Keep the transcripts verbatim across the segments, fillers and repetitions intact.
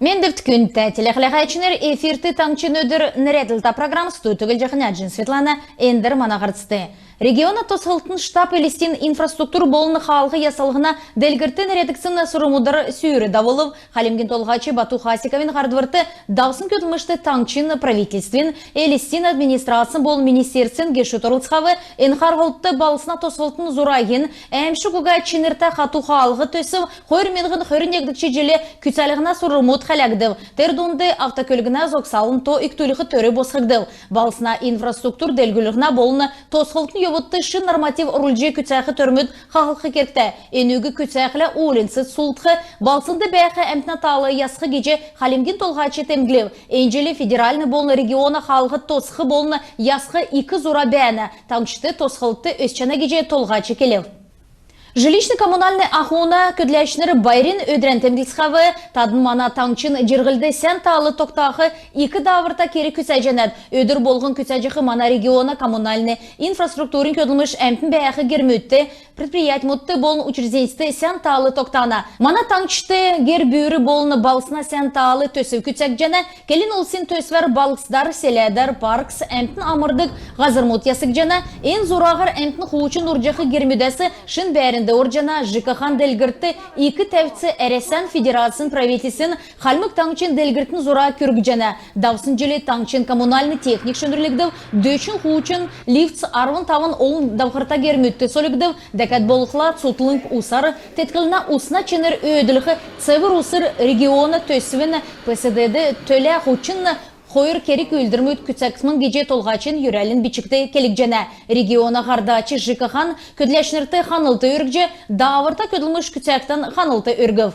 Мендвт, күндтә телехәләһәчнр! Эфирт «Таңһчин өдр» нерәдлтә программ. Студьд Түгел Җахнаҗин Светлана. Эндр мана һарцд. Региона тосхлтын штаб Элстин инфраструктур болн хаалһ яслһна делгрлтд нерәдгдсн сурврмудар сүүр давулв. Хальмгин Толһач Бату Хасиковин һардврт давсн көдлмшт таңһчин правительствин, Элстин администрацин болн министерствин гешүд орлцхав. Эн харһлтд балһсна тосхлтын зураһин, әәмшг уга чинртә хату хаалһ төсв, хойр миңһн хөрн негдгч җил күцәлһнә сурврмуд хәләгдв. Тер дунд автокөлгнә зогсалын то икдүлх төр босхгдв. Балһсна инфраструктур делгрүлһнә болн тосхлтын йовудт шин норматив орулҗ күцәх төрмүд хаһлх кергтә. Энүг күцәхлә, уульнцд сулдх, балһснд бәәх әмтнә тал ясх гиҗ Хальмгин Толһач темдглв. Эн җил федеральн болн региона хаалһ тосх болн ясх ик зура бәәнә. Таңһчд тосхлт өсчәнә гиҗ Толһач келв. Жилищн-коммунальн ахуна көдләчнр байрин өдрән темдглцхәв. Тадн мана таңһчин җирһлд сән тал тогтах ик дааврта керг күцәҗәнәт. Өдр болһн күцәҗәх мана региона коммунальн инфраструктурин көдлмш әмтн бәәх гермүдт, предприятьмүдт болн учрежденьст сән тал тогтана. Мана таңһчд гер-бүүр болн балһсна сән тал төсв күцәгдҗәнә. Келн улсин төсвәр балһсдар, селәдәр паркс, әмтн амрдг һазрмуд ясгдҗана. Эн зураһар әмтн хуучн нурҗах гермүдәс шин бәәрнд орҗана. ЖКХ-н делгрлтд ик тәвц Әрәсән Федерацин правительствин Хальмг Таңһчин делгрлтин зура күргҗәнә. Давсн җил таңһчин коммунальн техник шинрүлгдв, дөчн хуучн лифтс, арвн тавн олн давхрта гермүдт сольгдв. Дәкәд болхла цутхлң усар теткллһнә усна чинр өөдлх «Цевр уср» региона төсвин ПСД-д төлә һучн хойр керг-үүлдврмүд күцәгдхмн гиҗ Толһачин йөрәлин бичгт келгдҗәнә. Региона һардач ЖКХ-н көдләчнрт ханлт өргҗ, дааврта көдлмш күцәхдән ханлт өргв.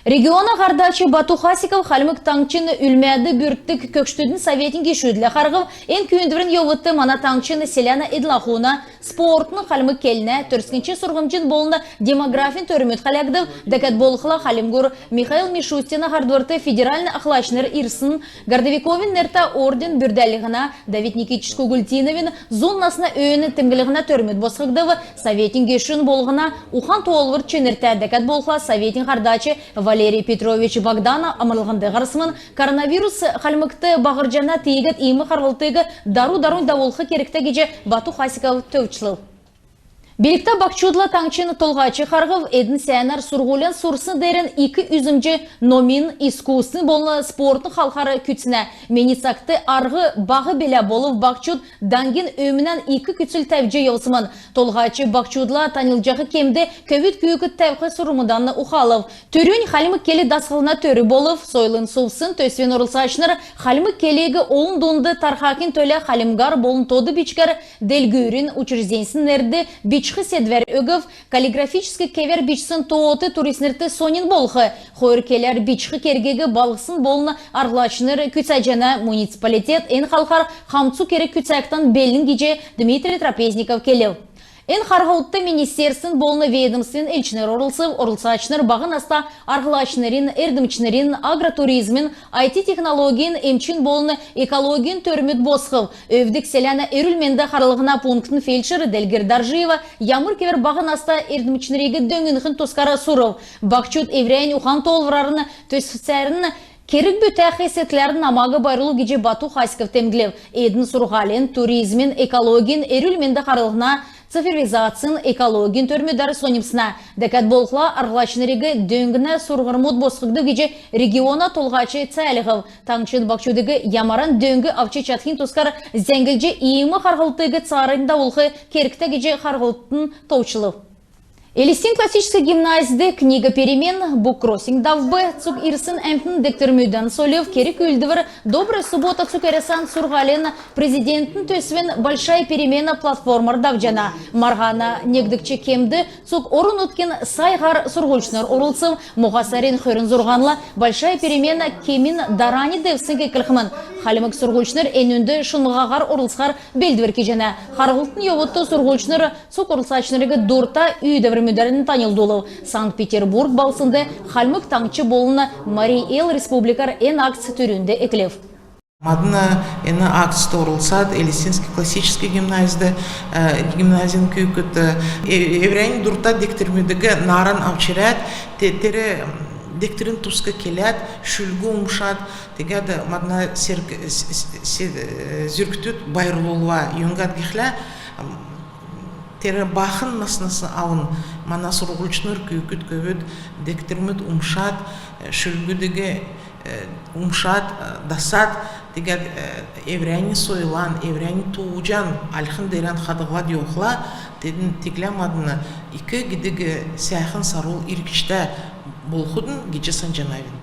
Региона һардач Бату Хасиков Хальмг Таңһчин үлмәд бүрддг көгшдүдин советин гешүдлә харһв. Эн күүндврин йовудт мана таңһчин селәнә эдл-ахуна, спортын, хальмг келнә, төрскнч сурһмҗин болн демографин төрмүд хәләгдв. Дәкәд болхла Хальмгур Михаил Мишустина һардврт федеральн ахлачнр ирсн, Городовиковин нертә орден бүрдәлһнә, Давид Никитич Кугультиновин зун насна өөн темдглһнә төрмүд босхгдв. Советин гешүн болһна ухан-тоолвр чинртә. Дәкәд болхла советин һардач Валерий Петрович Богданов амрлһнд һарсмн. Коронавирус Хальмгт баһрҗана, тиигәд иим харһлтыг дару-дарунь давулх кергтә гиҗ Бату Хасиков товчлв. Билгтә баһчудла таңһчин Толһач харһв. Эдн сәәнәр сурһулян сурсн деерән ик үзмҗ номин, искусствин болн спортын халхар күцнә. Мини цагт арһ баһ билә, болв баһчуд даңгин өмнән ик күцл тәвҗ йовсмн. Толһач баһчудла таньлдҗах кемд көвүд күүкд тәвх сурврмудан ухалв. Түрүнь хальмг кел дасхлһна төр болв. Сойлын сувсн төсвин орлцачнр хальмг келиг олн дунд тархахин төлә хальмгар болн тод бичгәр делгүрин учрежденьсин нерд бичх седвәр өгв. Каллиграфическ кевәр бичсн тоот туристнрт соньн болх. Хойр келәр бичх кергиг балһсн болн арһлачнр күцәҗәнә. Муниципалитет эн халхар хамцу керг күцәхдән белн гиҗ Дмитрий Трапезников келв. Эн харһлтд министерствин болн ведомствин элчнр орлцв. Орлцачнр баһ наста арһлачнрин, эрдмчнрин, агротуризмин, ай ти технологин, эмчин болн экологин төрмүд босхв. Өвдг селәнә эрүл-менд харлһна пунктин фельдшер Делгр Даржиева ямр кевәр баһ наста эрдмчнриг дөңнхин тускар сурв. Баһчуд эврәннь ухан-тоолврарн, төсвсәрн, керг бүтәх седкләрн намаг байрлулв гиҗ Бату Хасиков темдглв. Эдн сурһулин, туризмин, экологин, эрүл-менд харлһна, цифровизацин, экологин төрмүдәр соньмсна. Дәкәд болхла арһлачнриг дөңнхин сурврмуд босхгдв гиҗ региона толһач цәәлһв. Таңһчин баһчудыг ямаран дөң авч чадхин тускар зәңглҗ, иим харһлтыг цааранднь давулх кергтә гиҗ харһлтын товчлв. Элстин классическ гимназьд «Книга перемен», «Буккроссинг» давв. Цуг ирсн әмтн дегтрмүдән сольв. Керг-үүлдвр «Добрая суббота» цуг Әрәсән сурһулин президентин төсвин «Большая перемена» платформар давҗана. Марһана негдгч кемд цуг орн-нутгин сай һар сурһульчнр орлцв. Моһа сарин хөрн зурһанла «Большая перемена» кемин дарани девсңг эклхмн. Хальмг сурһульчнр энүнд шунмһаһар орлцхар белдвр кеҗәнә. Харһлтын йовудт сурһульчнр цуг орлцачнриг дурта үүдәврмүдәрн таньлдулв. Санкт-Петербург балһснд, Хальмг Таңһч болн Марий Эл Республикар эн акц түрүнд эклв. Мадн эн акцд орлцад, Элстинск классическ гимназьд, э, гимназин күүкд, э, эврәннь дурта дегтрмүдиг нааран авч ирәд, те-, тер, м, Дегтрин туск келәд, шүлг умшад, тегәд мадна серг-, с-, с-, с-, э, зүркдүд байрлулва. Юңгад гихлә, м, тер баһ наснас авн мана сурһульчнр, күүкд көвүд дегтрмүд умшад, э, шүлгүдиг, э, умшад, э, дасад, тегәд, э, эврәннь сойлан, эврәннь тууҗан альхн деерән хадһлад йовхла, тедн тиигхлә мадн ик гидг сәәхн сарул иргчтә болхвидн гиҗ санҗанавидн.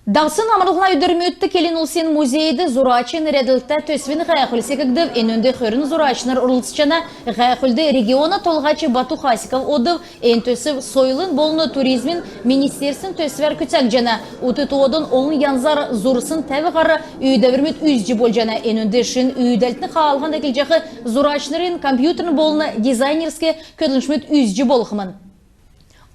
Давсн амрлһна өдрмүдт келн улсин музейд «Зурач» нерәдлһтә төсвин һәәхүл секгдв. Энүнд хөрн зурачнр орлцҗана. Һәәхүлд региона толһач Бату Хасиков одв. Эн төсв сойлын болн туризмин министерствин төсвәр күцәгдҗәнә. Ут тоодан олн янзар зурсн тәв һар үүдәврмүд үзҗ болҗана. Энүнд шин үүдәлтин хаалһан эклҗәх зурачнрин компьютерн болн дизайнерск көдлмшмүд үзҗ болхмн.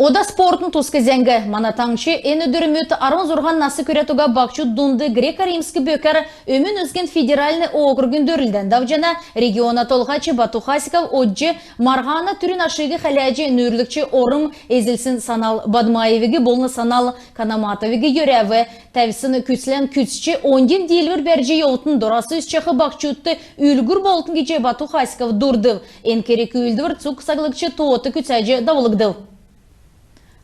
Ода спортын туск зәңг. Мана таңһч эн өдрмүдт арвн зурһан нас күрәд уга баһчуд дунд грек-римск бөкәр Өмн үзгин федеральн округин дөрлдән давҗана. Региона толһач Бату Хасиков одҗ марһана түрүн ашиг хәләҗ, нүүрлгч орм эзлсн Санал Бадмаевиг болн Санал Канаматовиг йөрәв. Тәвсн күцлән күцҗ, оньдин диилвр бәрҗ йовтн, дорас өсчәх баһчудт үлгүр болтн гиҗ Бату Хасиков дурдв. Эн керг-үүлдвр цуг саглгч тоот күцәҗ давулгдв.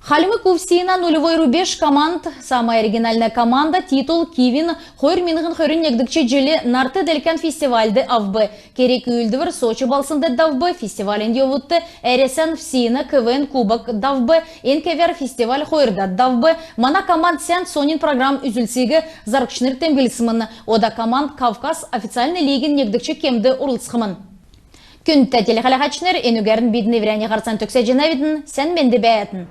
Хальмг УФСИН-а «Нулевой рубеж» команд «Самая оригинальная команда» титул кивин хойр миңһн хөрн негдгч җилин нарт-делкән фестивальд авв. Керг-үүлдвр Сочи балһснд давв. Фестивалин йовудт Әрәсән ФСИН-а КВН кубок давв. Эн кевәр фестиваль хойрдад давв. Мана команд сән соньн программ үзүлсиг зарһчнр темдглсмн. Ода команд Кавказ официальн лигин негдгч кемд орлцхмн. Күндтә телехәләһәчнр, энүгәрн бидн эврәннь һарцан төгсәҗәнәвидн. Сән менд бәәтн.